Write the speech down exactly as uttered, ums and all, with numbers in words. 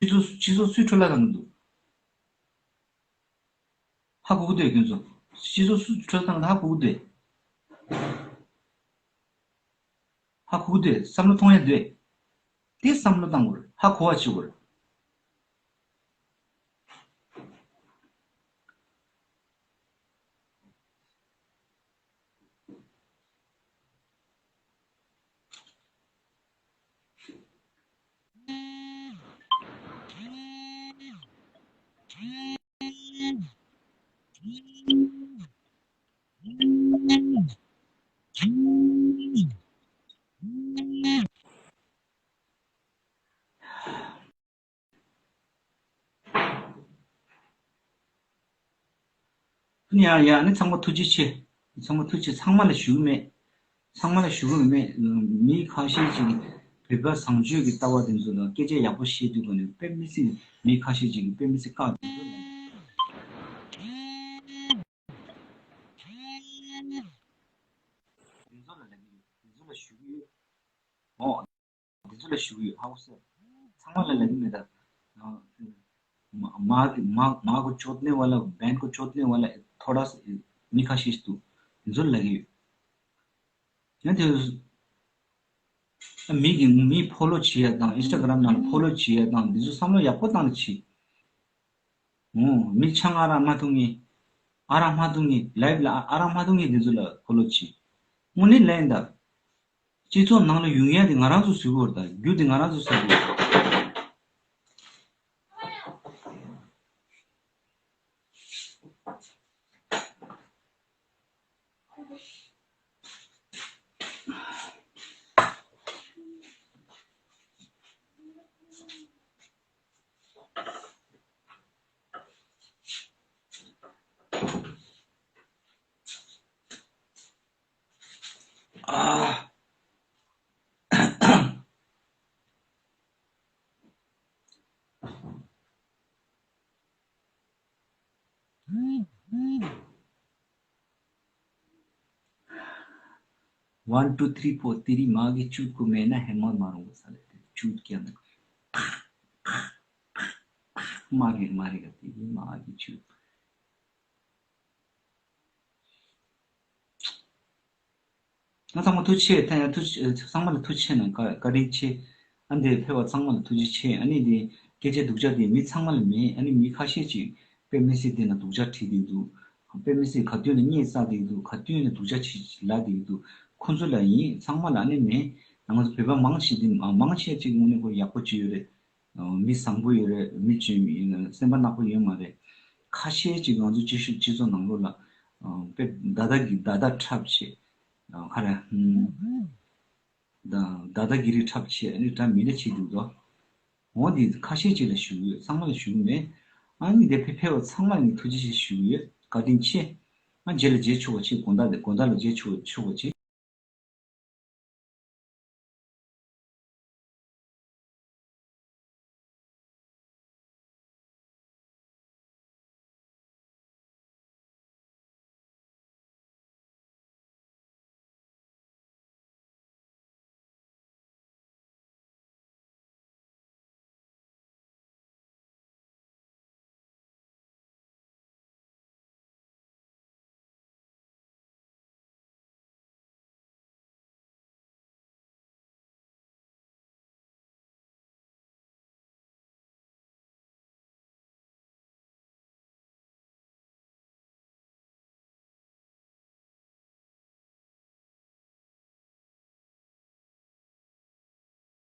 སྤྱི་ཚོགས་སྤྱི་ཚོགས་སུས་འཕྲོ་བརླག་བཏང་གི་འདུག་ཧ་གོ་གི་འདུག་ཁྱོད་ཚོ། སྤྱི་ཚོགས་སུས་འཕྲོ་བརླག་བཏང་གི་འདུག་ཧ་གོ་གི་འདུག་ཧ་གོ་གི་འདུག་བསམ་བློ་གཏོང་ཡ་འདུག་དེ་བསམ་བློ་བཏང་དགོས། ཧ་གོ་བ་བྱེད་དགོས། ཡ་ཡ། ཨ་ནི་ཚང་མ་ཐུགས་རྗེ་ཆེ། ཚང་མ་ཐུགས་རྗེ། ཚང་མ་ལ་ཞུ་གི་མེད། ཚང་མ་ལ་ཞུ་གི་མེད། མི་ཁ་ཤས་ཅིག་བོད་པ་བཟང་སྤྱོད་ཀྱི་ལྟ་བ་དེ་ཚོ་ལ་སྐད་ཆ་ཡག་པོ་བཤད་དུས་ག་ནས་དཔེ་མི་སྲིད། མི་ཁ་ཤས་ཅིག་གིས་དཔེ་མི་སྲིད་བཀག་དེ་ཚོ་ལ། དེ་ཚོ་ལ་ལབ་ཀྱི་ཡོད། དེ་ཚོ་ལ་ཞུ་གི་ཡོད། ཨོ། འདི་ཚོ་ལ་ཞུ་གི་ཡོད། ཧ་གོ་སོང་། ཚང་མ་ལ་ལབ་ཀྱི་མེད་ད། ཨ། माँ माँ माँ को चोदने वाला, बहन को चोदने वाला, थोड़ा सा མི་ཁ་ཤས་ཤིག་འདུག་དེ་ཚོ་ལ་ལབ་ཀྱི་ཡོད། ཡང་དེ་མི་གི་མི་ཕོ་ལོ་བྱེད་ཡ་དང་ཨིན་སི་ཊ་གྷ་རམ་ནང་ལ་ཕོ་ལོ་བྱེད་ཡ་དང་འདི་ཚོ་བསམ་བློ་ཡག་པོ་བཏང་ནས་བྱེད། ཨོ། མི་ཆང་ཨ་རག་མ་འཐུང་མཁན། ཨ་རག་མ་འཐུང་མཁན། ལའིབ་ལ་ཨ་རག་མ་འཐུང་མཁན་འདི་ཚོ་ལ་ཕོ་ལོ་བྱེད། དངོས་གནས་ལན་ད། སྤྱི་ཚོགས་ནང་ལ་ཡོང་ཡ་དེ་ང་རང་ཚོ་བཟོ་དགོས་རེད་ད། རྒྱུ་དེ་ང་རང་ཚོ་བཟོ་དགོས་རེད། ཨ། One, two, three, four. तेरी माँ की चूत को मैं ना है मर मारूंगा साले, तेरी चूत के अंदर। मार मारेगा तेरी माँ की चूत। ང་ཚང་མ་ཐུགས་རྗེ་ཆེ། ད་ཡང་ཐུགས་རྗེ་ཆེ། ཚང་མ་ལ་ཐུགས་རྗེ་ཆེ་ན་བཀའ་བཀའ་དྲིན་ཆེ། ཨ་འདི་ཕེབས་པ་ཚང་མ་ལ་ཐུགས་རྗེ་ཆེ། ཨ་ནི་འདི་སྐད་ཆ་སྡུག་ཅག་འདི་མི་ཚང་མ་ལ་མེད། ཨ་ནི་མི་ཁ་ཤས་ཅིག་དཔེ་མི་སྲིད་འདི་ན་སྡུག་ཅག་བྲིས་བསྡད་འདུག་དཔེ་མི་སྲིད་ག་དུས་ནས་བརྙས་བསགས་བསྡད་འདུག་ག་དུས་ནས་སྡུག་ཅག་བྱེད་ལབ་བསྡད་འདུག་ཁོ་ཚོ་ལ་ཡིན། ཚང་མ་ལ་ཨ་ནི་མེད། ང་ཚོ་བོད་པ་མང་ཆེ་འདི་མང་ཆེ་ཅིག་དངོས་གནས་ཁོ་ཡག་པོ་ཅིག་ཡོད་རེད། མི་བཟང་པོ་ཡོད་རེད། མི་ཅིག་སེམས་པ་ནག་པོ་ཡོད་མ་རེད། ཁ་ཤས་ཅིག་ང་ཚོ་སྤྱི་ཤུགས་སྤྱི་ཚོགས་ནང་ལོགས་ལ་དཔེ་ད་ལྟ་གི་ད་ལྟ་འཁྲབ་བྱེད། ཁ་རེ། ད་ད་ལྟ་གི་རིགས་འཁྲབ་བྱེད། ཨ་ནི་འདྲ་མི་འདྲ་བྱེད་འདུག་དོ། འོ་འདི་ཁ་ཤས་ཅིག་ལ་ཞུ་གི་ཡོད། ཚང་མ་ལ་ཞུ་གི་མེད། ཨ་ནི་འདི་ཕེབས་ཕེབས་པ་ཚང་མ་ལ་ངས་ཐུགས་རྗེ་ཆེ་ཞུ་གི་ཡོད། བཀའ་དྲིན་ཆེ། ཨ་རྗེས་ལ་མཇལ་ཆོག་པ་ཅིག་དགོང་དག་དེ་དགོང་དག་ལ་མཇལ་ཆོག་ཆོག་པ་ཅིག